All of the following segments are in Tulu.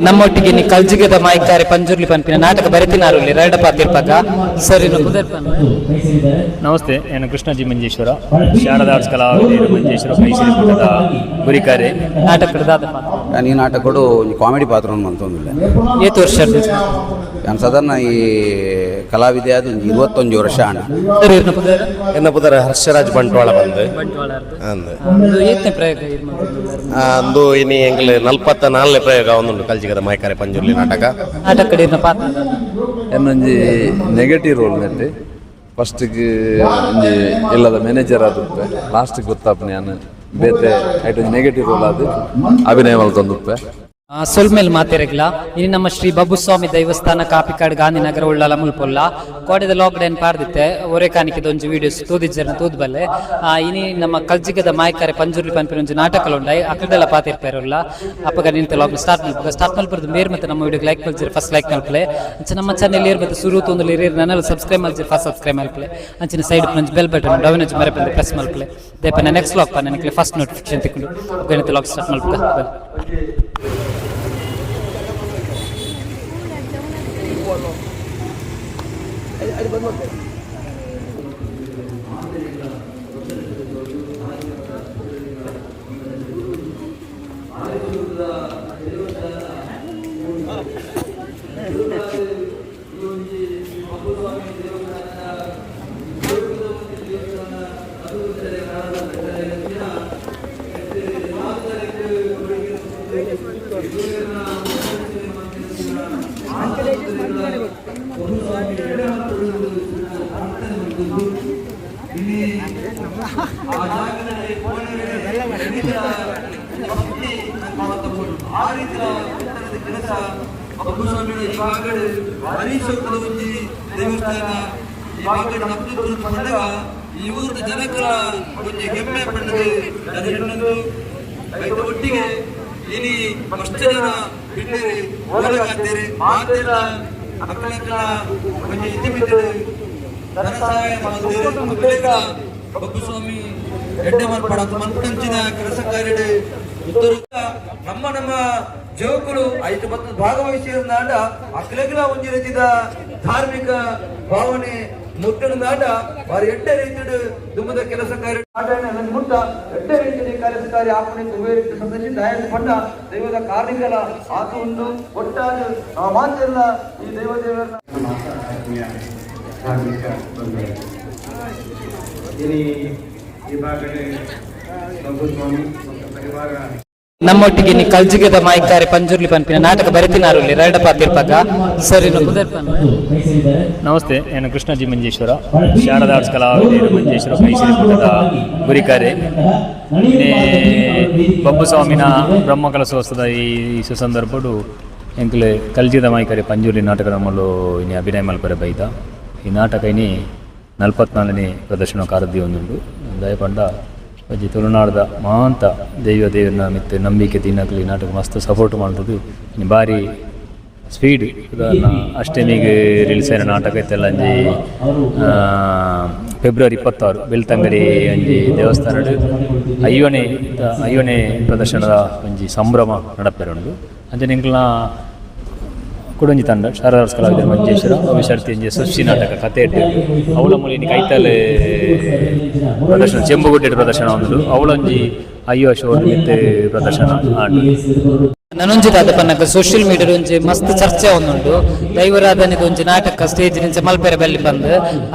ನಮ್ಮೊಟ್ಟಿಗೆ ನೀ ಕಲ್ಜಿಗದ ಮಾಯಿಕಾರೆ ಪಂಜುರ್ಲಿ ಪನ್ಪಿನ ನಾಟಕ ಬರೆತಿನಾರುಲ್ಲಿ ರೈಡ ಪಾತಿರ್ಪಗ ಸರಿ. ನಮಸ್ತೆ, ನಾನು ಕೃಷ್ಣಜಿ ಮಂಜೇಶ್ವರ, ಶಾರದಾ ಆರ್ಟ್ಸ್ ಕಲಾವಿದರು, ಮಂಜೇಶ್ವರ ಕೈಸಿರಿ ಕೂಟದ ಗುರಿಕಾರೆ. ನಾಟಕದ ದಾದ ಪಾತ್ರ? ನಾನು ಈ ನಾಟಕಡು ಒಂಜಿ ಕಾಮಿಡಿ ಪಾತ್ರವನ್ನು ಮಂತೊಂದಿಲ್ಲ. ಏತ್ ವರ್ಷ? ನಾನು ಸಾಧಾರಣ ಈ ಕಲಾವಿದೆ ಅದು ಒಂಜಿ 21 ವರ್ಷ ಆಂಡ್. ಸರ್, ಇರ್ನ ಪುದರ್? ಎನ್ನ ಪುದರ್ ಹರ್ಷರಾಜ್ ಬಂಟ್ವಾಳ ಬಂದು. ಬಂಟ್ವಾಳರ್ದು. ಅಂದು. ಇದು ಏತ್ನೇ ಪ್ರಯೋಗ ಇರ್ ಮಂತೊಂದುಲ್ಲಾರ್? ಅಂದು ಇನಿ ಎಂಗ್ಲೆ 44ನೇ ಪ್ರಯೋಗ ಒಂದುಂಡು ಕಲ್ಜಿಗದ ಮಾಯ್ಕಾರೆ ಪಂಜುರ್ಲಿ ನಾಟಕ. ನಾಟಕಡ್ ಇರ್ನ ಪಾತ್ರ ದಾದ? ಎನ್ನೊಂಜಿ ನೆಗೆಟಿವ್ ರೋಲ್ ನೆಟ್ಟಿ ಫಸ್ಟಿಗೆ ಒಂಜಿ ಇಲ್ಲದ ಮ್ಯಾನೇಜರ್ ಆದುಪ್ಪೆ. ಲಾಸ್ಟಿಗೆ ಗೊತ್ತಾಪನೆ ಯಾನ್ ಬೇತೆ ಐಟ್ ಒಂಜಿ ನೆಗೆಟಿವ್ ರೋಲ್ ಆದ್ ಅಭಿನಯ ಮಲ್ತೊಂದುಪ್ಪೆ. ಸೊಲ್ಮೆಲ್ ಮಾತೆರೆಗ್ಲ. ಇನಿ ನಮ್ಮ ಶ್ರೀ ಬಬ್ಬುಸ್ವಾಮಿ ದೈವಸ್ಥಾನ, ಕಾಪಿಕಾಡ್, ಗಾಂಧಿನಗರ, ಉಳ್ಳಾಲ ಮುಲ್ಪೊಲ್ಲ. ಕೋಡೆದ ಲಾಕ್ ಡೌನ್ ಪಾರ್ದಿತ್ತೆ ಒರೇ ಕಾನಿಕೆದ ಒಂಜಿ ವೀಡಿಯೋಸ್ ತೂದಿಜ್ಜರ್ನ ತೂದ್ ಬಲ್ಲೆ. ಇನಿ ನಮ್ಮ ಕಲ್ಜಿಗದ ಮಾಯ್ಕಾರೆ ಪಂಜುರ್ಲಿ ಪನ್ಪಿನ ಒಂಜಿ ನಾಟಕಲ ಉಂಡಾಯಿ ಅಕಲ್ದೆಲ್ಲ ಪಾತಿರ್ಪೇರಲ್ಲ. ಅಪ್ಪಗ ನಿಂತ ಲಾಕ್ ಸ್ಟಾರ್ಟ್ ಮಲ್ಪುಗ. ಸ್ಟಾರ್ಟ್ ಮಲ್ಪುರ್ದು ಮೇರ್ ಮತ್ತೆ ನಮ್ಮ ವಿಡಿಯೋ ಲೈಕ್ ಮಲ್ಜಿರ್ ಫಸ್ಟ್ ಲೈಕ್ ಮಲ್ಪಲೆ. ಅಂಚ ನಮ್ಮ ಚಾನೆಲ್ ಏರ್ ಮತ್ತೆ ಸುರು ತೊಂದು ಇರ್ ನನ್ನೆಲ್ಲ ಸಬ್ಸ್ಕ್ರೈಬ್ ಮಲ್ಜಿರ್ ಫಸ್ಟ್ ಸಬ್ಸ್ಕ್ರೈಬ್ ಮಲ್ಪಲೆ. ಅಂಚಿನ ಸೈಡ್ ಒಂಜಿ ಬೆಲ್ ಬಟನ್ ಡೌನ್ ಮರೆಪಂದೆ ಪ್ರೆಸ್ ಮಲ್ಪಲೆ. ದೇಪನ ನೆಕ್ಸ್ಟ್ ಲಾಕ್ ಪನ್ನ ಫಸ್ಟ್ ನೋಟಿಫಿಕೇಶನ್ ತಿಕ್ಕೊಂಡು. ಲಾಕ್ ಸ್ಟಾರ್ಟ್ ಮಲ್ಪುಗ ಬಲ್. ಆ ರೀತಿಯ ಕೆಲಸ ಬಬ್ಬುಸ್ವಾಮಿಗಳ ಈ ಭಾಗಡ್ ಭಾರಿ ಶೋಕದ ಒಂಜಿ ದೇವಸ್ಥಾನ. ಈ ಭಾಗಡ್ ನಮ್ದು ಪಂಡಗ ಈ ಊರದ ಜನಕರ ಒಂಜಿ ಹೆಮ್ಮೆ ಪಂಡದು ಅದನ್ನು ಐತ ಒಟ್ಟಿಗೆ ಇನಿ ಮಸ್ತ್ ಜನ ಬಿಟ್ಟೇರಿ ಹೋರಾಡ್ತೀರಿ ಮಾತೆಲ್ಲ ಅಕ್ಕಲಕ್ಕಲ ಒಂಜಿ ಇತಿಮಿತಿ ಧನ ಸಹಾಯ ಮಲ್ತೇರು. ಅಕ್ಲೆಗ್ಲ ಬಬ್ಬುಸ್ವಾಮಿ ಎಡ್ಡೆ ಮಲ್ಪಡ ಮನ್ಪಂಚಿನ ಕೆಲಸ ಕಾರ್ಯಡ್ ಉತ್ತರ ನಮ್ಮ ನಮ್ಮ ಜೋಕುಲು ಐತು ಮತ್ತು ಭಾಗವಹಿಸಿದ ಅಕ್ಲೆಗ್ಲ ಒಂಜಿ ರೀತಿದ ಧಾರ್ಮಿಕ ಭಾವನೆ ಮುಟ್ಟಣದಾಂಡ ಬಾರಿ ಎಡ್ಡೆ ರೀತಿಡ್ ದುಮ್ಮದ ಕೆಲಸ ಕಾರ್ಯ ಮುಟ್ಟ ಎಡ್ಡೆ ರೀತಿಯ ಕೆಲಸ ಕಾರ್ಯ ಆಪಣೆ ಕುಬೇರಿ ಸಂದರ್ಶಿ ದಯಾದ ಪಂಡ ದೈವದ ಕಾರ್ಣಿಕಲ ಆತು ಉಂಡು. ಒಟ್ಟಾದ ಆ ಮಾತೆಲ್ಲ ಈ ದೈವ ದೇವರನ್ನ ಧಾರ್ಮಿಕ ತೊಂದರೆ ಇನಿ ಈ ಭಾಗಡೆ ಬಬ್ಬುಸ್ವಾಮಿ ಮತ್ತು ಪರಿವಾರ. ನಮ್ಮೊಟ್ಟಿಗೆ ನೀ ಕಲ್ಜಿಗದ ಮಾಯಿಕಾರೆ ಪಂಜುರ್ಲಿ ಪನ್ಪಿನ ನಾಟಕ ಬರೆತಿನಾರುಲ್ಲಿ ರೈಡ ಪಾತಿರ್ಪಗ. ಸರಿ. ನಮಸ್ತೆ, ನಾನು ಕೃಷ್ಣಜಿ ಮಂಜೇಶ್ವರ, ಶಾರದಾ ಆರ್ಟ್ಸ್ ಕಲಾವಿದರು, ಮಂಜೇಶ್ವರ ಕೈಸಿರಿ ಕೂಟದ ಗುರಿಕಾರೆ. ಇನಿ ಬಬ್ಬುಸ್ವಾಮಿನ ಬ್ರಹ್ಮಕಲಶೋತ್ಸವದ ಈ ಸುಸಂದರ್ಭಡು ಎಂಕ್ಲೆ ಕಲ್ಜಿದ ಮಾಯ್ಕಾರೆ ಪಂಜುರ್ಲಿ ನಾಟಕ ನಮ್ಮಲು ಇನಿ ಅಭಿನಯ ಮಲ್ಪರೆ ಬೈದ. ಈ ನಾಟಕ ಇನಿ 44ನೇ ಪ್ರದರ್ಶನ ಕಾರದಿ ಒಂದುಂಡು. ದಯಪಂಡ ಒಂಜಿ ತುಳುನಾಡ್ದ ಮಾಂತ ದೈವ ದೇವರನ ಮಿತ್ತು ನಂಬಿಕೆ ದಿನಕ್ಲಿ ಈ ನಾಟಕ ಮಸ್ತ್ ಸಪೋರ್ಟ್ ಮಾಡ್ತದೆ. ಇನ್ನು ಭಾರಿ ಸ್ಪೀಡ್. ಉದಾಹರಣೆ, ಅಷ್ಟಮಿಗೆ ರಿಲೀಸ್ ಆಯಿನ ನಾಟಕ ಇತ್ತೆಲ್ಲ ಒಂಜಿ ಫೆಬ್ರವರಿ 26 ಬೆಳ್ತಂಗಡಿ ಒಂಜಿ ದೇವಸ್ಥಾನಡ್ 50ನೇ 50ನೇ ಪ್ರದರ್ಶನದ ಒಂಜಿ ಸಂಭ್ರಮ ನಡಪೆರೆ ಉಂಡು. ಅಂಚನೆ ಎಂಕ್ಲ್ನ ಕುಡೊಂಜಿ ತಂಡ ಶಾರದಾಸ್ ಕಲಾವಿದರು ಮಂಜೇಶ್ವರ ಅವಿಸರ್ತಿ ಒಂಜಿ ಸೃಷ್ಟಿ ನಾಟಕ ಕತೆ ಇಟ್ಟು ಅವಳ ಮೂಲಿ ಕೈತಲ್ ಪ್ರದರ್ಶನ, ಚೆಂಬುಗುಡ್ಡೆ ಪ್ರದರ್ಶನ ಉಂಡು. ಅವಳೊಂಜಿ ಅಯ್ಯೋ ಶೋ ಮಿತ್ತ್ ಪ್ರದರ್ಶನ ಆಂಡ್. ನನೊಂಜಿ ದಾದ ಪನ್ನಗ, ಸೋಷಿಯಲ್ ಮೀಡಿಯಾ ಒಂಜಿ ಮಸ್ತ್ ಚರ್ಚೆ ಒಂದುಂಡು. ದೈವರಾಧನೆದ ಒಂಜಿ ನಾಟಕ ಸ್ಟೇಜ್ ನಿಂಚ ಮಲ್ಪೆರೆ ಬಲ್ಲಿ ಬಂದ್.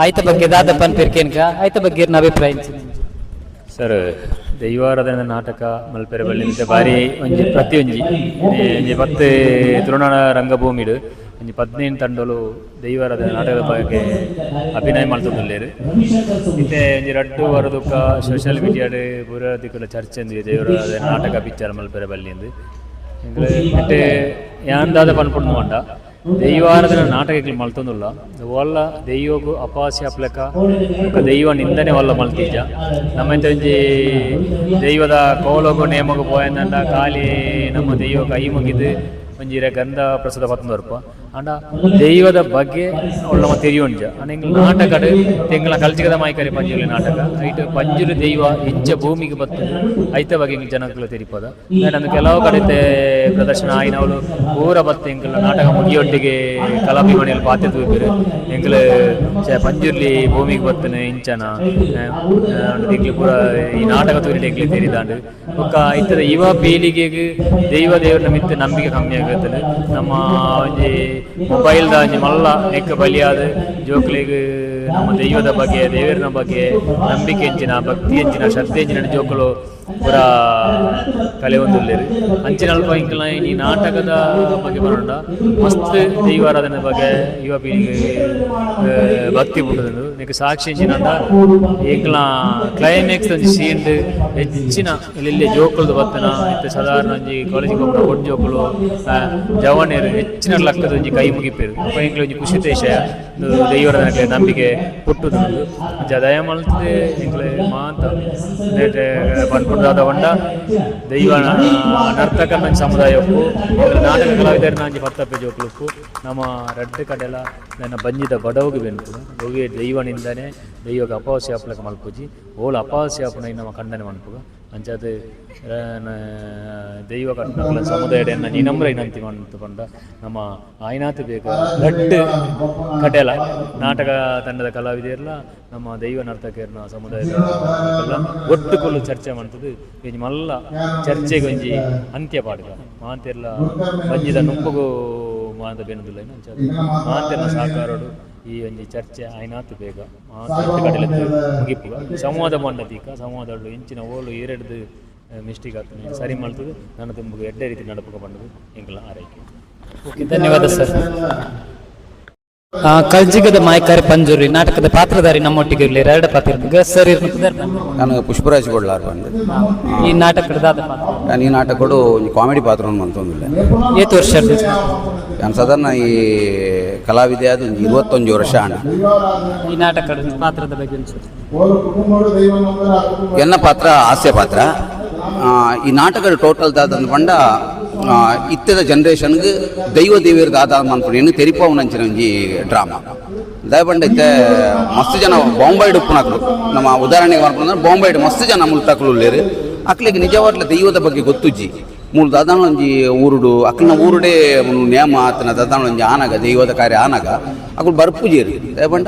ಆಯ್ತ ಬಗ್ಗೆ ದಾದ ಪನ್ಪೇರ್ ಕೇನ್ಕ. ಆಯ್ತ ಬಗ್ಗೆ ಇರ್ನ ಅಭಿಪ್ರಾಯ ಇಂಚಿನ? ಸರ್, ದೈವಾರಾಧನೆ ನಾಟಕ ಮಲ್ಪೆರೆ ಬಲ್ಲಿ ಮಿತ್ತ ಬಾರಿ ಒಂಜಿ ಪ್ರತಿಯೊಂಜಿ ಒಂಜಿ ಪತ್ತು ತುಳುನಾಡ ರಂಗಭೂಮಿಡ್ ಒಂಜಿ 15 ತಂಡಲು ದೈವಾರಾಧನೆ ನಾಟಕದ ಬಗ್ಗೆ ಅಭಿನಯ ಮಲ್ತೊಂದುಲ್ಲೆರ್. ಇತ್ತೆ ಒಂಜಿ ರಡ್ಡು ವಾರದೊಕ್ಕ ಸೋಷಿಯಲ್ ಮೀಡಿಯಾಡ್ ಪೂರ ದಿಕ್ಕುಲ ಚರ್ಚೆ ಅಂದು, ದೈವಾರಾಧನೆ ನಾಟಕ ಪಿಕ್ಚರ್ ಮಲ್ಪೆರೆ ಬಲ್ಲಿ ಅಂದು. ಇತ್ತೆ ಯಾನ್ ದಾದ ಪನ್ಪುಂಡು ಪಂಡ, ದೈವಾರಾಧನೆ ನಾಟಕ ಮಲ್ತೊಂದುಲ್ಲ ಒಲ್ಲ ದೈವಗು ಅಪಹಾಸ್ಯ ಅಪ್ಲಕ ಬೊಕ್ಕ ದೈವ ನಿಂದನೆ ಒಲ್ಲ ಮಲ್ತೀಜ. ನಮ್ಮ ಒಂಜಿ ದೈವದ ಕೋಲಗು ನೇಮಗು ಪೋಯಂದಂಡ ಖಾಲಿ ನಮ್ಮ ದೈವ ಕೈ ಮುಗಿದು ಒಂಜಿ ಇರೆ ಗಂಧ ಪ್ರಸಾದ ಪತ್ತೊಂದು ಬರ್ಪ. ಆಂಡ ದೈವದ ಬಗ್ಗೆ ಉಳ್ಳ ತೆರಿಯೊಂಜ ಆಂಡ ಎಂಗ್ಲ ನಾಟಕಡ್ ಎಂಗ್ಲ ಕಲ್ಜಿಗದ ಮಾಯ್ಕರೆ ಪಂಜುರ್ಲಿ ನಾಟಕ ಐಟ್ ಪಂಜುರ್ಲಿ ದೈವ ಎಂಚ ಭೂಮಿಗೆ ಬತ್ತುಂಡು ಐತ ಬಗ್ಗೆ ಎಂಕ್ ಜನಕ್ಲು ತೆರಿಪದ. ಅಂದ್ ಕೆಲವು ಕಡೆತೆ ಪ್ರದರ್ಶನ ಆಯಿನವಳು ಪೂರ ಬತ್ತು ಎಂಕ್ಲ ನಾಟಕ ಮುಗಿಯೊಟ್ಟಿಗೆ ಕಲಾಭಿಮಾನಿಗಳು ಪಾತೆ ತೂಪೆರ್ ಎಂಕ್ಲ ಪಂಜುರ್ಲಿ ಭೂಮಿಗೆ ಬತ್ತುನು ಇಂಚನ ಎಂಕ್ಲು ಪೂರ ಈ ನಾಟಕ ತೂರಿಟ್ ಎಂಕ್ಲು ತೆರಿದಾಂಡ್. ಬೊಕ್ಕ ಇತ್ತದ ಯುವ ಪೀಳಿಗೆಗ್ ದೈವ ದೇವರ ಮಿತ್ತ್ ನಂಬಿಕೆ ಕಮ್ಮಿ ಆಗತ್ತುಂಡು. ನಮ್ಮ ಒಂಜಿ ಮೊಬೈಲ್ ದ ಒಂಜಿ ಮಲ್ಲ ನೆಕ್ ಬಲಿಯಾದ್ ಜೋಕ್ಲೆಗ್ ನಮ್ಮ ದೈವದ ಬಗ್ಗೆ ದೇವರನ ಬಗ್ಗೆ ನಂಬಿಕೆ ಎಂಚಿನ ಭಕ್ತಿ ಎಂಚಿನ ಶ್ರದ್ಧೆ ಎಂಚಿನ ಜೋಕುಲು ಪೂರ ಕಲೆಯೊಂದುಲ್ಲೆರ್. ಅಂಚಿನ ಅಲ್ಪ ಎಂಕಲ್ನ ಈ ನಾಟಕದ ಬಗ್ಗೆ ಪನೊಂಡ ಮಸ್ತ್ ದೈವಾರಾಧನೆ ಬಗ್ಗೆ ಯುವ ಪೀಳಿಗೆ ಭಕ್ತಿ ಪುಟ್ಟುದುಂಡು. ನೆಕ್ ಸಾಕ್ಷಿ ಎಂಚಿನಂಡ ಎಂಕಲ್ನ ಕ್ಲೈಮ್ಯಾಕ್ಸ್ ಒಂಜಿ ಸೀನ್ ಹೆಚ್ಚಿನ ಎಲ್ಲೆಲ್ಲಿ ಜೋಕುಲ್ದು ಬತ್ತನ ಇತ್ತೆ ಸಾಧಾರಣ ಒಂಜಿ ಕಾಲೇಜಿಗೆ ಪೋಪುನ ಪೊಣ್ಣು ಜೋಕುಲು ಜವನೆರ್ ಹೆಚ್ಚಿನ ಲಕ್ಕದ ಒಂಜಿ ಕೈ ಮುಗಿಪೆರ್. ಅಲ್ಪ ಎಂಕ್ಲೆ ಒಂಜಿ ಖುಷಿತ ವಿಷಯ ದೈವಾರಾಧನೆ ನಂಬಿಕೆ ಪುಟ್ಟುದುಂಡು. ಅಂಚ ದಯ ಮಲ್ತ್ದ್ ಎಂಕ್ಲೆ ಮಾತ ಪನ್ಪುಂಡು ದಾದ ಪಂಡ ದೈವ ನರ್ತಕನ ಸಮುದಾಯ ಉಪ್ಪು ನಾಟಕ ಕಲಾವಿದರ್ನ ಒಂಜಿ ಪತ್ತಪ್ಪೆ ಜೋಕುಲು ಉಪ್ಪು ನಮ್ಮ ರಡ್ಡ್ ಕಡೆಲ ನನ್ನ ಬಂಜಿದ ಬಡವುಗು ಬೆನ್ಪುನು ಒವ್ವೇ ದೈವ ನಿಂದನೆ ದೈವಗ್ ಅಪಹಾಸ್ಯ ಆಪುಲೆಕ ಮಲ್ಪುಜಿ ಓಲು ಅಪಹಾಸ್ಯ ಆಪುನ ನಮ್ಮ ಖಂಡನೆ ಮನ್ಪುಗ. ಅಂಚಾದ್ ದೈವ ಕಟ್ಟುನಕುಲ ಸಮುದಾಯಡ್ ಎನ್ನ ವಿನಮ್ರ ವಿನಂತಿ ಮಂತ್ ಪಂಡ ನಮ್ಮ ಆಯಿನಾತ್ ಬೇಗ ರಡ್ಡ್ ಕಡೆಲ ನಾಟಕ ತಂಡದ ಕಲಾವಿದೆರ್ಲ ನಮ್ಮ ದೈವ ನರ್ತಕೆರ್ನ ಸಮುದಾಯದ ಒಟ್ಟು ಕುಲ್ಲು ಚರ್ಚೆ ಮಂತುದು ಒಂಜಿ ಮಲ್ಲ ಚರ್ಚೆಗ್ ಒಂಜಿ ಅಂತ್ಯ ಪಾಡ್ಗ ಮಾತೆರ್ಲ ಬಂಜಿದ ನುಂಪುಗು ಮಾತ ಬೆನುದುಲ್ಲೆನ ಅಂಚಾದ್ ಮಾತೆರ್ನ ಸಹಕಾರೊಡು ಈ ಒಂಜಿ ಚರ್ಚೆ ಆಯಿನಾತ್ ಬೇಗ ಮಾತ ಕಡೆಲ ಮುಗಿಪುಗ. ಸಂವಾದ ಪಂಡ ದೀಕ ಸಂವಾದಡು ಇಂಚಿನ ಓಲು ಏರೆಡ್ದು ಮಿಸ್ಟೇಕ್ ಆತುಂಡು ಸರಿ ಮಲ್ತುದು ನನ ದುಂಬುಗು ಎಡ್ಡೆ ರೀತಿ ನಡಪುಗ ಪಂಡುದು ಎಂಕಲ್ನ ಆರೈಕೆ. ಓಕೆ, ಧನ್ಯವಾದ ಸರ್. ಕಲ್ಜಿಗದ ಮಾಯ್ಕಾರೆ ಪಂಜುರ್ಲಿ ನಾಟಕದ ಪಾತ್ರಧಾರಿ ನಮ್ಮೊಟ್ಟಿಗೆ ಇರಲಿ ಎರಡು ಪಾತ್ರ ಸರ್. ನಾನು ಪುಷ್ಪರಾಜ್ ಕೊಡ್ಲಾರ್ ಬಂದು. ಈ ನಾಟಕದ ದಾದ ಪಾತ್ರ? ನಾನು ಈ ನಾಟಕಡು ಒಂಜಿ ಕಾಮಿಡಿ ಪಾತ್ರ ಮಂತೊಂದುಲ್ಲೆ. ಏತ್ ವರ್ಷ? ನಾನು ಸಾಧಾರಣ ಈ ಕಲಾವಿದೆ ಅದು ಒಂಜಿ 21 ವರ್ಷ ಆಂಡ್. ಈ ನಾಟಕದ ಪಾತ್ರದ ಬಗ್ಗೆ ಒಂಚೂರು. ಎನ್ನ ಪಾತ್ರ ಹಾಸ್ಯ ಪಾತ್ರ. ಈ ನಾಟಕದ ಟೋಟಲ್ ದಾದಂದು ಪಂಡ ಇತ್ತೆದ ಜನ್ರೇಷನ್ಗೆ ದೈವ ದೇವಿಯರ್ ದಾದ ಮನ್ಪುನ ತೆರಿಪಾವುನಂಚಿನ ಒಂಜಿ ಡ್ರಾಮಾ. ದಯಪಂಡ ಇತ್ತೆ ಮಸ್ತ್ ಜನ ಬಾಂಬೈಡ್ ಉಪ್ಪುನಕ್ಲು, ನಮ್ಮ ಉದಾಹರಣೆಗೆ ಮನ್ಪುನ ಬಾಂಬೈಡ್ ಮಸ್ತ್ ಜನ ಮುಲ್ತಕ್ಲು ಉಲ್ಲೇರು. ಅಕ್ಲೆಗ್ ನಿಜವಾಗ್ಲ ದೈವದ ಬಗ್ಗೆ ಗೊತ್ತುಜ್ಜಿ. ಮೂಲು ದಾದಾನ ಒಂಜಿ ಊರುಡು ಅಕ್ಲಿನ ಊರುಡೇ ನೇಮ ಆತನ ದಾದಾನ ಒಂಜಿ ಆನಗ ದೈವದ ಕಾರ್ಯ ಆನಗ ಅಕುಲು ಬರ್ಪುಜೇರು. ದಯಪಂಡ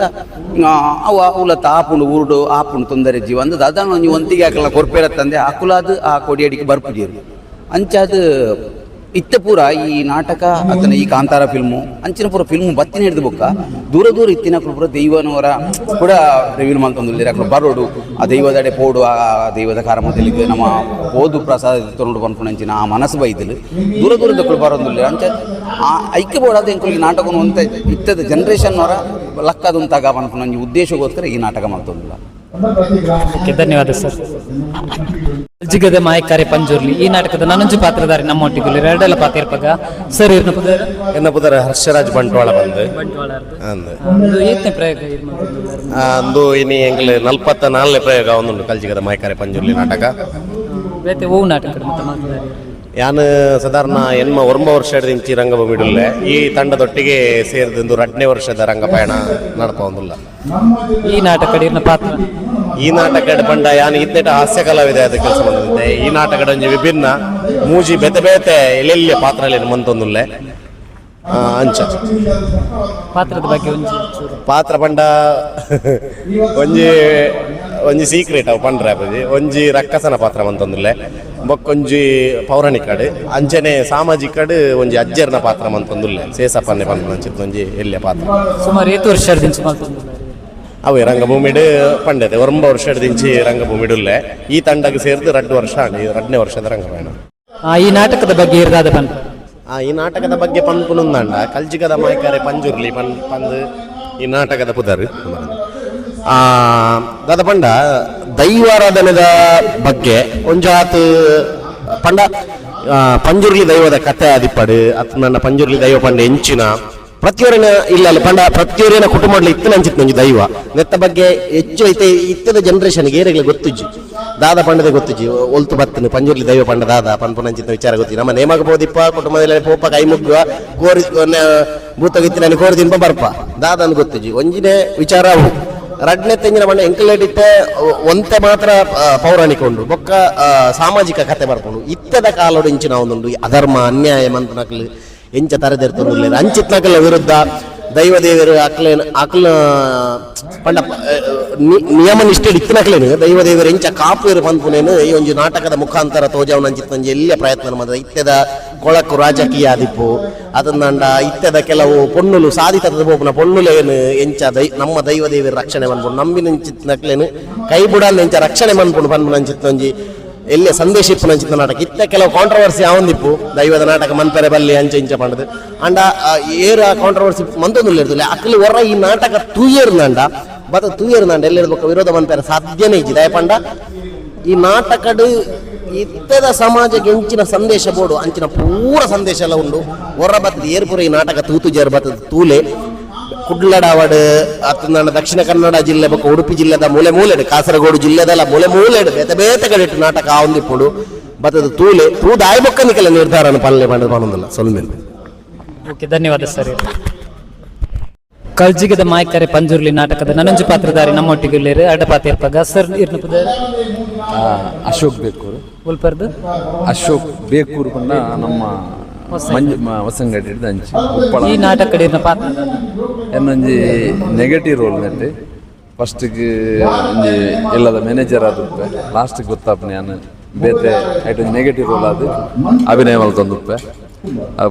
ಅವು ಅವುಲ ಆಪುಂಡು ಊರುಡು ಆಪುಂಡು ತೊಂದರೆ ಜೀವ ಅಂದ್ ದಾದಾನ ಒಂಜಿ ಒಂತಿಗೆ ಅಕಲ್ನ ಕೊರ್ಪೇರತ್ತಂದೆ ಅಕುಲಾದ್ ಆ ಕೊಡಿಯಡಿಗೆ ಬರ್ಪುಜೇರು. ಅಂಚಾದ್ ಇತ್ತೆ ಪೂರ ಈ ನಾಟಕ ಅತನ ಈ ಕಾಂತಾರ ಫಿಲ್ಮು ಅಂಚಿನ ಪೂರ ಫಿಲ್ಮು ಬತ್ತಿನ ಹಿಡಿದು ಬೊಕ್ಕ ದೂರ ದೂರ ಇತ್ತಿನಕುಲು ಪೂರ ದೈವನವರ ಕೂಡ ರಿವೀಲ್ ಮಲ್ತೊಂದುಲ್ಲೆರ್. ಅಕುಲು ಬರೋಡು ಆ ದೈವದಡೆ ಪೋಡು ಆ ದೈವದ ಕಾರಮದಲ್ಲಿಗೆ ನಮ್ಮ ಪೋದು ಪ್ರಸಾದ ತೊಂಡು ಪನ್ಪುನಂಚಿನ ಆ ಮನಸ್ಸು ಬೈದಲು ದೂರ ದೂರದಕ್ಕಲು ಬರೋದುಲ್ಲೆರ್. ಅಂಚ ಆ ಐಕ್ಯ ಬೋಡಾದ ಎಂಕುಲು ಈ ನಾಟಕನು ಒಂತೆ ಇತ್ತದ ಜನ್ರೇಷನ್ ಅವರ ಲಕ್ಕದುಂತಾಗ ಪನ್ಪುನ ಒಂಜಿ ಉದ್ದೇಶಕ್ಕೋಸ್ಕರ ಈ ನಾಟಕ ಮಲ್ತೊಂದುಲ್ಲ. ಓಕೆ, ಧನ್ಯವಾದ ಸರ್. ಕಲ್ಜಿಗದ ಮಾಯಕಾರೆ ಪಂಜುರ್ಲಿ ಈ ನಾಟಕದ ನನೊಂಜಿ ಪಾತ್ರಧಾರಿ ನಮ್ಮೊಟ್ಟಿಗೆ ಎರಡೆಲ್ಲ ಪಾತ್ರ ಇರ್ಪಗ ಸರ್. ಇರ್ನ ಪುದರ್? ಎನ್ನ ಪುದರ್ ಹರ್ಷರಾಜ್ ಬಂಟ್ವಾಳ ಬಂದು. ಅಂದ್. ಒಂದು ಏತ್ನೇ ಪ್ರಯೋಗ ಇರ್ ಮಲ್ತೊಂದುಲ್ಲೆರ್? ಅಂದು ಇನಿ ಎಂಕ್ಲೆ 44ನೇ ಪ್ರಯೋಗ ಒಂದುಂಡು ಕಲ್ಜಿಗದ ಮಾಯ್ಕಾರೆ ಪಂಜುರ್ಲಿ ನಾಟಕ. ಬೇತೆ ಓವು ನಾಟಕ ಮತ್ತೆ ಮಲ್ತುದಾರಿ? ಯಾನ್ ಸಾಧಾರಣ ಎನ್ಮ ಒರ್ಂಬ ವರ್ಷ ಇಂಚಿ ರಂಗಭೂಮಿ ಈ ತಂಡದೊಟ್ಟಿಗೆ ಸೇರಿದಂದು 2ನೇ ವರ್ಷದ ರಂಗಪಯಣ ನಡಪೊಂದುಲ್ಲ. ಈ ನಾಟಕ ಇರ್ನ ಪಾತ್ರ? ಈ ನಾಟಕ ಪಂಡ ಯಾನ್ ಇತ್ನೆಟ ಹಾಸ್ಯ ಕಲಾವಿದೆ ಅದು ಕೆಲಸ ಬಂದಂತೆ. ಈ ನಾಟಕದ ಒಂಜಿ ವಿಭಿನ್ನ ಮೂಜಿ ಬೇತೆ ಬೇತೆ ಎಲ್ಲೆಲ್ಲಿ ಪಾತ್ರಲೇನು ಮಂತೊಂದುಲ್ಲೆ ಅಂಚ. ಪಾತ್ರದ ಬಗ್ಗೆ ಒಂಜಿ ಚೂರು. ಪಾತ್ರ ಪಂಡ ಒಂಜಿ ಒಂಜಿ ಸೀಕ್ರೆಟ್ ಅವು ಪಂಡ್ರೆ ಆಪುಜಿ. ಒಂಜಿ ರಕ್ಕಸನ ಪಾತ್ರ ಮಂತೊಂದುಲ್ಲೆ, ಬೊಕ್ಕೊಂಜಿ ಪೌರಾಣಿಕಡ್ ಅಂಚನೆ ಸಾಮಾಜಿಕಡ್ ಒಂಜಿ ಅಜ್ಜರ್ನ ಪಾತ್ರ ಮಂತೊಂದುಲ್ಲೆ, ಸೇಸಪ್ಪನ್ನೆ ಪನ್ಪುನಂಚಿತ್ತ್ ಒಂಜಿ ಎಲ್ಯ ಪಾತ್ರ. ಸುಮಾರು ಏತ್ ವರ್ಷ ಮಲ್ತೊಂದುಲ್ಲೆರ್? ಅವೇ ರಂಗಭೂಮಿಡ್ ಪಂಡೆತೆ ಒರಂಬ ವರ್ಷದಿಂಚಿ ರಂಗಭೂಮಿಡುಲ್ಲೆ. ಈ ತಂಡಗ್ ಸೇರ್ದು 2 ವರ್ಷ ಆಂಡ್, ಈ 2ನೇ ವರ್ಷದ ರಂಗಪಯಣ. ಈ ನಾಟಕದ ಬಗ್ಗೆ ಇರ್ದಾದ ಪನ್ಪ? ಈ ನಾಟಕದ ಬಗ್ಗೆ ಪನ್ಪುನುಂದಾಂಡ ಕಲ್ಜಿಗದ ಮಾಯ್ಕಾರೆ ಪಂಜುರ್ಲಿ ಪನ್ ಪಂದ್ ಈ ನಾಟಕದ ಪುದರ್. ದಾದ ಪಂಡ ದೈವಾರಾಧನೆದ ಬಗ್ಗೆ ಒಂಜಾತ್ ಪಂಡ ಪಂಜುರ್ಲಿ ದೈವದ ಕತೆ ಆದಿಪ್ಪಡು ಅತ್ ನನ್ನ ಪಂಜುರ್ಲಿ ದೈವ ಪಂಡ ಎಂಚಿನ ಪ್ರತಿಯೊರಿನ ಇಲ್ಲ ಪಂಡ ಪ್ರತಿಯೊರಿನ ಕುಟುಂಬ ಇತ್ತಿನ ಅಂಚಿತ್ತು ಒಂಜಿ ದೈವ ನೆತ್ತ ಬಗ್ಗೆ ಹೆಚ್ಚು ಐತೆ. ಇತ್ತದ ಜನರೇಷನ್ಗೆ ಏರೆಗ್ಲ ಗೊತ್ತುಜ್ಜಿ, ದಾದ ಪಂಡದೆ ಗೊತ್ತುಜ್ಜಿ. ಒಲ್ತು ಬತ್ತನು ಪಂಜುರ್ಲಿ ದೈವ ಪಂಡ ದಾದ ಪನ್ಪುನಂಚಿತ್ತ ವಿಚಾರ ಗೊತ್ತಿ. ನಮ್ಮ ನೇಮಕ ಪೋದಿಪ್ಪ ಕುಟುಂಬದಲ್ಲಿ ಪೋಪ ಕೈ ಮುಗ್ಗುವ ಕೋರಿ ಭೂತಗಿತ್ತಿನ ಕೋರಿ ತಿನ್ಪ ಬರ್ಪ ದಾದನ್ ಗೊತ್ತಿಜಿ. ಒಂಜಿನೇ ವಿಚಾರ ಅವು. ರಡ್ನೆ ತೆಂಗಿನ ಮಣ್ಣ ಎಂಕಲೇಡಿತ್ತೆ ಒಂತೆ ಮಾತ್ರ ಪೌರಾಣಿಕ ಉಂಡು, ಬೊಕ್ಕ ಸಾಮಾಜಿಕ ಕತೆ ಬರ್ಪುಂಡು. ಇತ್ತದ ಕಾಲೋಡು ಇಂಚಿನ ಒಂದುಂಡು ಅಧರ್ಮ ಅನ್ಯಾಯ ಮಂತನಕ್ಲು ಎಂಚ ತರದೆರ್ತುಂಡು ಅಂಚಿತ್ನಕಲ ವಿರುದ್ಧ ದೈವ ದೇವರು ಅಕ್ಲೇನ್ ಅಕ್ಲ ಪಂಡ ನಿಯಮ ನಿಷ್ಠೆ ಇತ್ತಿನಕ್ಲೇನು ದೈವ ದೇವರು ಎಂಚ ಕಾಪೇರು ಪನ್ಪುನೇನು ಈ ಒಂಜಿ ನಾಟಕದ ಮುಖಾಂತರ ತೋಜಾವನ ಅಂಚಿತ್ತೊಂಜಿ ಎಲ್ಲಿಯ ಪ್ರಯತ್ನ ಮದ. ಇತ್ತೆದ ಕೊಳಕು ರಾಜಕೀಯ ಆದಿಪ್ಪು ಅದನ್ನಂಡ ಇತ್ತೆದ ಕೆಲವು ಪೊಣ್ಣುಲು ಸಾಧಿತದ ಪೋಪುನ ಪೊಣ್ಣುಲೇನು ಎಂಚ ನಮ್ಮ ದೈವ ದೇವರ ರಕ್ಷಣೆ ಮನ್ಪುಂಡು ನಂಬಿನ ಕೈ ಬುಡನ್ ಎಂಚ ರಕ್ಷಣೆ ಮನ್ಪುಂಡು ಪನ್ಪುನ ಅಂಚಿತ್ತೊಂಜಿ ಎಲ್ಲೆ ಸಂದೇಶ ಇಪ್ಪುನ ಅಂಚಿತ್ತ ನಾಟಕ. ಇತ್ತ ಕೆಲವು ಕಾಂಟ್ರವರ್ಸಿ ಆವೊಂದಿಪ್ಪು ದೈವದ ನಾಟಕ ಮನ್ಪೆರೆ ಬಲ್ಲಿ ಅಂಚ ಇಂಚ ಪಂಡದು ಅಂಡ ಏರ ಕಾಂಟ್ರವರ್ಸಿ ಮಂತೊಂದುಲ್ಲ ಇರ್ತದೆ. ಅಕ್ಲಿ ಹೊರ ಈ ನಾಟಕ ತೂಯರ್ನಂಡ ಬತ್ತ ತೂಯರ್ನಂಡ ಎಲ್ಲೆರ್ ಬೊಕ್ಕ ವಿರೋಧ ಮನ್ಪೆರೆ ಸಾಧ್ಯನೇ ಇಜ್ಜಿ. ದಯಪಂಡ ಈ ನಾಟಕಡು ಇತ್ತದ ಸಮಾಜಕ್ಕೆ ಎಂಚಿನ ಸಂದೇಶ ಬೋಡು ಅಂಚಿನ ಪೂರ ಸಂದೇಶ ಎಲ್ಲ ಉಂಡು. ಹೊರ ಬತ್ತದ ಏರ್ಪುರ ಈ ನಾಟಕ ತೂತು ಜೇರ್ ಬತ್ತದ ತೂಲೆ ಕುಡ್ಲಡಾವಡ್ ಅತ್ತಂದ ದಕ್ಷಿಣ ಕನ್ನಡ ಜಿಲ್ಲೆ ಬೊಕ್ಕ ಉಡುಪಿ ಜಿಲ್ಲೆದ ಮೂಲೆ ಮೂಲೆಡು ಕಾಸರಗೋಡು ಜಿಲ್ಲೆದಲ್ಲ ಮೂಲೆ ಮೂಲೆಡು ಬೇತೆ ಬೇತೆ ಕಡೆ ನಾಟಕ ಆವೊಂದಿಪ್ಪುಂಡು ಬತ್ತದ ತೂಲೆ ತೂದಾಯ ಬೊಕ್ಕ ನಿಕಲ ನಿರ್ಧಾರನ ಪಲ್ಲೆ ಪಂಡದು ಪನೊಂದಿಲ್ಲ ಸೊಲ್ಮೆಲ್. ಓಕೆ, ಧನ್ಯವಾದ ಸರ್. ಕಲ್ಜಿಗದ ಮಾಯ್ಕರೆ ಪಂಜುರ್ಲಿ ನಾಟಕದ ನನಂಜು ಪಾತ್ರಧಾರಿ ನಮ್ಮೊಟ್ಟಿಗೆ ಉಲ್ಲೇರು ಅಡ್ಡ ಇರ್ಪಾಗ ಸರ್ ಇರ್ನ ಪುದರ್? ಅಶೋಕ್ ಬೇಕೂರು. ಉಲ್ಪರ್ದು? ಅಶೋಕ್ ಬೇಕೂರು ಪಂಡ ನಮ್ಮ ಮಂಜು ಹೊಸಂಗಡಿ ಹಿಡ್ದು ಅಂಚಿ ಉಪ್ಪಳ. ಈ ನಾಟಕ ಇರ್ನ ಪಾತ್ರ? ಎನ್ನೊಂಜಿ ನೆಗೆಟಿವ್ ರೋಲ್ ನೆಟ್ಟಿ ಫಸ್ಟಿಗೆ ಒಂಜಿ ಇಲ್ಲದ ಮ್ಯಾನೇಜರ್ ಆದುಪ್ಪೆ, ಲಾಸ್ಟಿಗೆ ಗೊತ್ತಾಪನೆ ಯಾನ್ ಬೇತೆ ಐಟ್ ಒಂಜಿ ನೆಗೆಟಿವ್ ರೋಲ್ ಆದ್ ಅಭಿನಯ ಮಲ್ತೊಂದುಪ್ಪೆ.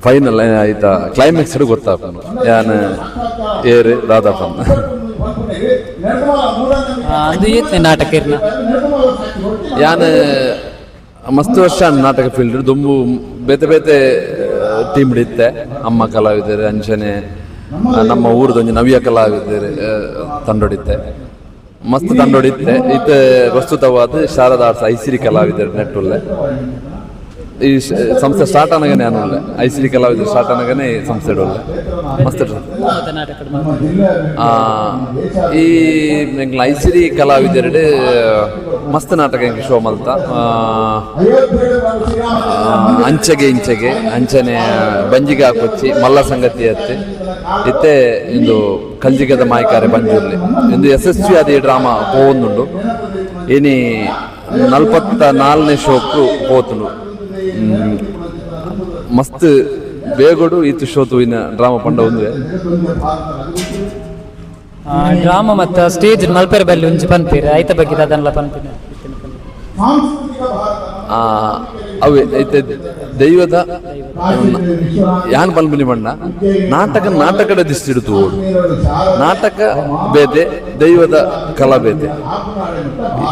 ಫೈನಲ್ ಐತ ಕ್ಲೈಮ್ಯಾಕ್ಸ್ ಗೊತ್ತಾಪನು ಯಾನ್ ಏರ್ ದಾದಾಪನ್. ಅದು ಏತ್ನೆ ನಾಟಕ ಇರ್ನ? ಯಾನ್ ಮಸ್ತ್ ವರ್ಷ ನಾಟಕ ಫೀಲ್ಡ್ ದುಂಬು ಬೇತೆ ಬೇತೆ ಟೀಮ್ ಇತ್ತೆ. ಅಮ್ಮ ಕಲಾವಿದರು ಅಂಚನೆ ನಮ್ಮ ಊರದೊಂಜಿ ನವ್ಯ ಕಲಾವಿದರು ತಂಡೊಡಿತ್ತೆ, ಮಸ್ತ್ ತಂಡೊಡಿತ್ತೆ. ಇತ್ತೆ ಪ್ರಸ್ತುತವಾದ ಶಾರದಾ ಆರ್ಟ್ಸ್ ಐಸಿರಿ ಕಲಾವಿದರು ನೆಟ್ಟುಲ್ಲೆ. ಈ ಸಂಸ್ಥೆ ಸ್ಟಾರ್ಟ್ ಆನಗನೆ ಅನುಲ್ಲೆ, ಐಸಿರಿ ಕಲಾವಿದರು ಸ್ಟಾರ್ಟ್ ಆನಗನೆ ಈ ಸಂಸ್ಥೆ ಉಲ್ಲೆ ಮಸ್ತ್. ಈ ಎಂಕ್ಲ ಐಸಿರಿ ಕಲಾವಿದರೆಡ್ ಮಸ್ತ್ ನಾಟಕ ಎಂಕ್ ಶೋ ಮಲ್ತ. ಅಂಚೆಗೆ ಇಂಚೆಗೆ ಅಂಚನೆ ಬಂಜಿಗೆ ಹಾಕೊಚ್ಚಿ ಮಲ್ಲ ಸಂಗತಿ ಅತ್ತೆ ಇತ್ತೆ ಇಂದು ಕಲ್ಜಿಗದ ಮಾಯ್ಕಾರೆ ಬಂಜುರ್ಲಿ ಇಂದು ಯಶಸ್ವಿ ಆದ ಈ ಡ್ರಾಮಾ ಪೋವೊಂದುಂಡು. ಇನಿ 44ನೇ ಶೋಕು ಪೋತುಂಡು. ಮಸ್ತ್ ಬೇಗೊಡು ಇತ್ತು ಶೋ ತೂಯಿನ ಡ್ರಾಮಾ ಪಂಡ ಒಂದುವೆ. ಡ್ರಾಮಾ ಮತ್ತು ಸ್ಟೇಜ್ ಮಲ್ಪೆರೆ ಬಲ್ಲಿ ಒಂಜಿ ಪನ್ಪೇರು ಐತ ಬಗ್ಗೆ ಅದನ್ನೆಲ್ಲ ಪನ್ಪಿನ. ಅವೇ ಐತೆ ದೈವದ ಯಾನ್ ಪಲ್ಪುನಿ ಬಣ್ಣ ನಾಟಕ ನಾಟಕದ ದಿಷ್ಟಿ ಓಡು ನಾಟಕ ಬೇತೆ ದೈವದ ಕಲಾ ಬೇತೆ.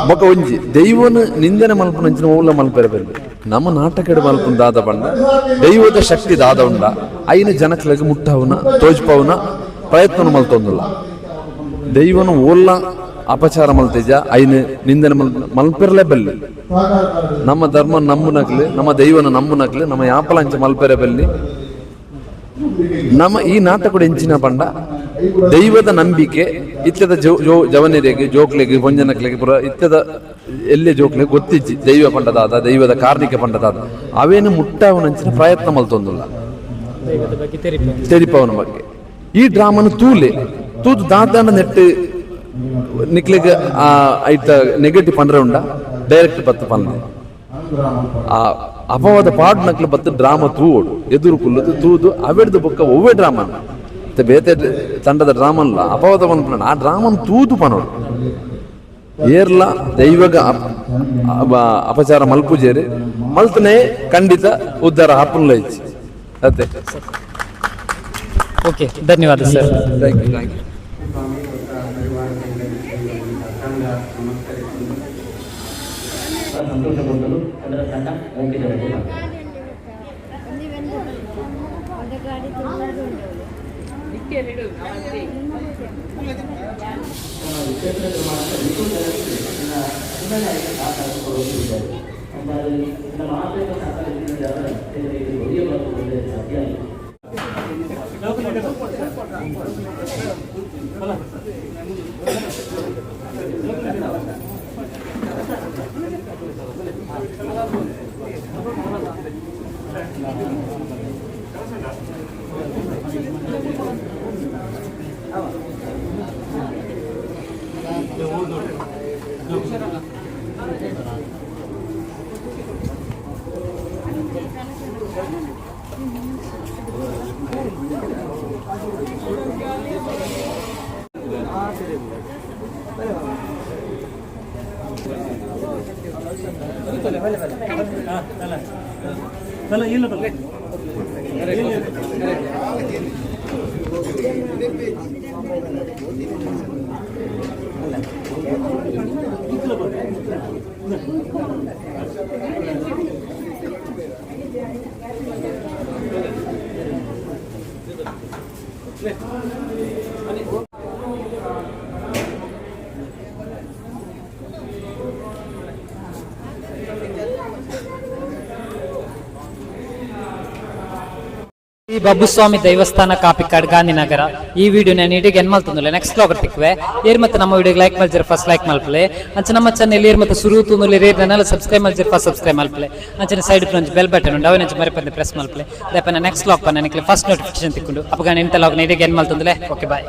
ಬೊಕ ಒಂಜಿ ದೈವನ ನಿಂದನೆ ಮಲ್ಪುನ ಅಂಚಿನ ಓಲ ಮಲ್ಪೆರೆ ಬರ್ಬೆ. ನಮ್ಮ ನಾಟಕಡ್ ಮಲ್ಪುನ ದಾದ ಬಣ್ಣ ದೈವದ ಶಕ್ತಿ ದಾದ ಉಂಡ ಐನ ಜನಕ್ಲೆಗ್ ಮುಟ್ಟವನ ತೋಜ್ಪವನ ಪ್ರಯತ್ನ ಮಲ್ತೊಂದುಲ್ಲ. ದೈವನ ಓಲ್ಲ ಅಪಚಾರ ಮಲ್ತೇಜ ಐನ ನಿಂದನೆ ಮಲ್ಪೆರ್ಲೆ ಬಲ್ಲಿ. ನಮ್ಮ ಧರ್ಮ ನಂಬುನಕ್ಲು ನಮ್ಮ ದೈವನ ನಂಬುನಕ್ಲು ನಮ್ಮ ಯಾಪಲ ಅಂಚ ಮಲ್ಪೆರೆ ಬಲ್ಲಿ. ನಮ್ಮ ಈ ನಾಟಕಡು ಎಂಚಿನ ಪಂಡ ದೈವದ ನಂಬಿಕೆ ಇತ್ತದ ಜೋ ಜೋ ಜವನಿರಿಗೆ ಜೋಕ್ಲೆಗ್ ಪೊಂಜನಕ್ಲೆಗ್ ಪೂರ ಇತ್ತದ ಎಲ್ಲೆ ಜೋಕ್ಲೆಗ್ ಗೊತ್ತಿಜ್ಜಿ ದೈವ ಪಂಡದಾದ ದೈವದ ಕಾರ್ಣಿಕ ಪಂಡದಾದ ಅವೇನು ಮುಟ್ಟವನಂಚಿನ ಪ್ರಯತ್ನ ಮಲ್ತೊಂದುಲ್ಲ ತೆರಿಪವನ ಬಗ್ಗೆ. ಈ ಡ್ರಾಮನ ತೂಲೆ ತೂದು ದಾದಾನ ನೆಟ್ಟು ನಿಕ್ಲೆಗ್ ಆ ಐತ ನೆಗೆಟಿವ್ ಪಂಡ್ರೆ ಉಂಡ ಡೈರೆಕ್ಟ್ ಬತ್ತು ಪಂದೆ ಆ ಅಪವಾದ ಪಾಡ್ ನಕ್ಲು ಬತ್ತು ಡ್ರಾಮಾ ತೂವೋಡು ಎದುರು ಕುಲ್ಲುದು ತೂದು ಅವೆಡ್ದು ಬೊಕ್ಕ ಒವ್ವೆ ಡ್ರಾಮಾ ಬೇತೆ ತಂಡದ ಡ್ರಾಮನ್ಲ ಅಪವಾದ ಪನ್ಪುನ ಆ ಡ್ರಾಮನ್ ತೂದು ಪನೋಡು ಏರ್ಲ ದೈವಗ ಅಪಚಾರ ಮಲ್ಪುಜೇರಿ ಮಲ್ತನೆ ಖಂಡಿತ ಉದ್ಧಾರ ಹಾಪುನ್ಲ ಇಚ್ಚಿ ಅತ್ತೆ. ಓಕೆ, ಧನ್ಯವಾದ sir. Thank you, thank you. ಈ ಬಬ್ಬುಸ್ವಾಮಿ ದೇವಸ್ಥಾನ ಕಾಪಿಕಾಡ್ ಗಾಂಧಿನಗರ. ಈ ವಿಡಿಯೋ ನಾನು ಇಡೀ ಎನ್ ಮಲ್ತೊಂದುಲ್ಲೆ. Next vlog ತಿಕ್ವೆ. ಏರ್ ಮತ್ತೆ ನಮ್ಮ ವಿಡಿಯೋ ಲೈಕ್ ಮಲ್ಜರ್ ಫಸ್ಟ್ ಲೈಕ್ ಮಲ್ಪಲೆ. ಅಂಚ ನಮ್ಮ ಚಾನೆಲ್ ಏರ್ ಮತ್ತೆ ಸುರು ತೂನುಲೆ ರೇರ್ ನನ್ನೆಲ್ಲ ಸಬ್ಸ್ಕ್ರೈಬ್ ಮಲ್ಜರ್ ಫಸ್ಟ್ ಸಬ್ಸ್ಕ್ರೈಬ್ ಮಲ್ಪಲೆ. ಅಂಚನೆ ಸೈಡ್ ಬೆಲ್ ಬಟನ್ ಉಂಡು, ಅವನ ಮರಿಪಂದೆ ಪ್ರೆಸ್ ಮಲ್ಪಲೆ. ದಯಪನ ನೆಕ್ಸ್ಟ್ ವ್ಲಾಗ್ ಪನ್ನ ಫಸ್ಟ್ ನೋಟಿಫಿಕೇಶನ್ ತಿಕ್ಕೊಂಡು. ಅಪಗ ಎಂತ ಲಾಗ್ ಇಡೀ ಎನ್ ಮಲ್ತೊಂದುಲ್ಲೆ. Okay, bye.